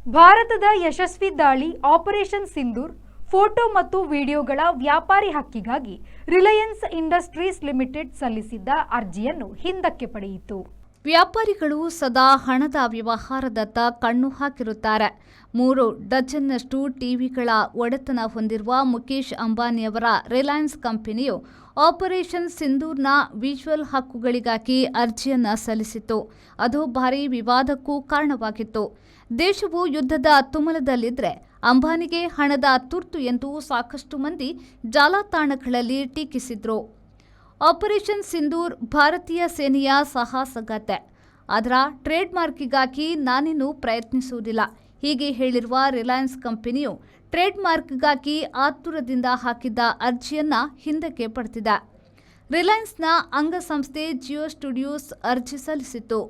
ಭಾರತದ ಯಶಸ್ವಿ ದಾಳಿ ಆಪರೇಷನ್ ಸಿಂಧೂರ್ ಫೋಟೋ ಮತ್ತು ವಿಡಿಯೋಗಳ ವ್ಯಾಪಾರಿ ಹಕ್ಕಿಗಾಗಿ ರಿಲಯನ್ಸ್ ಇಂಡಸ್ಟ್ರೀಸ್ ಲಿಮಿಟೆಡ್ ಸಲ್ಲಿಸಿದ್ದ ಅರ್ಜಿಯನ್ನು ಹಿಂದಕ್ಕೆ ಪಡೆಯಿತು. ವ್ಯಾಪಾರಿಗಳು ಸದಾ ಹಣದ ವ್ಯವಹಾರದತ್ತ ಕಣ್ಣು ಹಾಕಿರುತ್ತಾರೆ. 3 ಡಜನ್ನಷ್ಟು ಟಿವಿಗಳ ಒಡೆತನ ಹೊಂದಿರುವ ಮುಖೇಶ್ ಅಂಬಾನಿಯವರ ರಿಲಯನ್ಸ್ ಕಂಪನಿಯು ಆಪರೇಷನ್ ಸಿಂಧೂರ್ನ ವಿಜುವಲ್ ಹಕ್ಕುಗಳಿಗಾಗಿ ಅರ್ಜಿಯನ್ನ ಸಲ್ಲಿಸಿತ್ತು. ಅದು ಭಾರೀ ವಿವಾದಕ್ಕೂ ಕಾರಣವಾಗಿತ್ತು. ದೇಶವು ಯುದ್ಧದ ತುಮುಲದಲ್ಲಿದ್ರೆ ಅಂಬಾನಿಗೆ ಹಣದ ತುರ್ತು ಎಂದು ಸಾಕಷ್ಟು ಮಂದಿ ಜಾಲತಾಣಗಳಲ್ಲಿ ಟೀಕಿಸಿದ್ರು. ಆಪರೇಷನ್ ಸಿಂಧೂರ್ ಭಾರತೀಯ ಸೇನೆಯ ಸಾಹಸಗಾಥೆ. ಅದರ ಟ್ರೇಡ್ಮಾರ್ಕಿಗಾಗಿ ನಾನಿನ್ನು ಪ್ರಯತ್ನಿಸುವುದಿಲ್ಲ. ಹೀಗೆ ಹೇಳಿರುವ ರಿಲಯನ್ಸ್ ಕಂಪನಿಯು ಟ್ರೇಡ್ಮಾರ್ಕ್ಗಾಗಿ ಆತುರದಿಂದ ಹಾಕಿದ್ದ ಅರ್ಜಿಯನ್ನ ಹಿಂದಕ್ಕೆ ಪಡೆದಿದೆ. ರಿಲಯನ್ಸ್ನ ಅಂಗಸಂಸ್ಥೆ ಜಿಯೋ ಸ್ಟುಡಿಯೋಸ್ ಅರ್ಜಿ ಸಲ್ಲಿಸಿತ್ತು.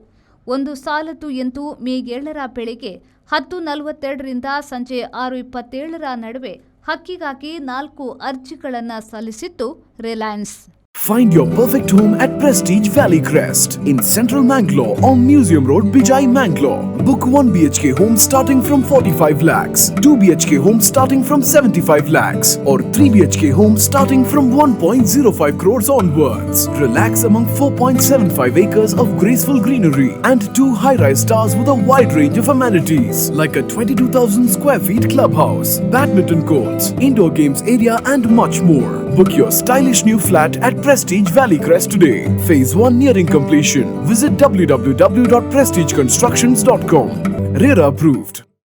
ಒಂದು ಸಾಲದು ಎಂದು ಮೇ 7ರ ಬೆಳಗ್ಗೆ 10:42ರಿಂದ ಸಂಜೆ 6:27ರ ನಡುವೆ ಹಕ್ಕಿಗಾಗಿ ನಾಲ್ಕು ಅರ್ಜಿಗಳನ್ನು ಸಲ್ಲಿಸಿತ್ತು Reliance. Find your perfect home at Prestige Valley Crest in Central Mangalore on Museum Road, Bijai, Mangalore. Book 1 BHK home starting from 45 lakhs, 2 BHK home starting from 75 lakhs, or 3 BHK home starting from 1.05 crores onwards. Relax among 4.75 acres of graceful greenery and two high-rise towers with a wide range of amenities like a 22,000 square feet clubhouse, badminton courts, indoor games area, and much more. Book your stylish new flat at Prestige Valley Crest today. Phase 1 nearing completion. Visit www.prestigeconstructions.com. RERA approved.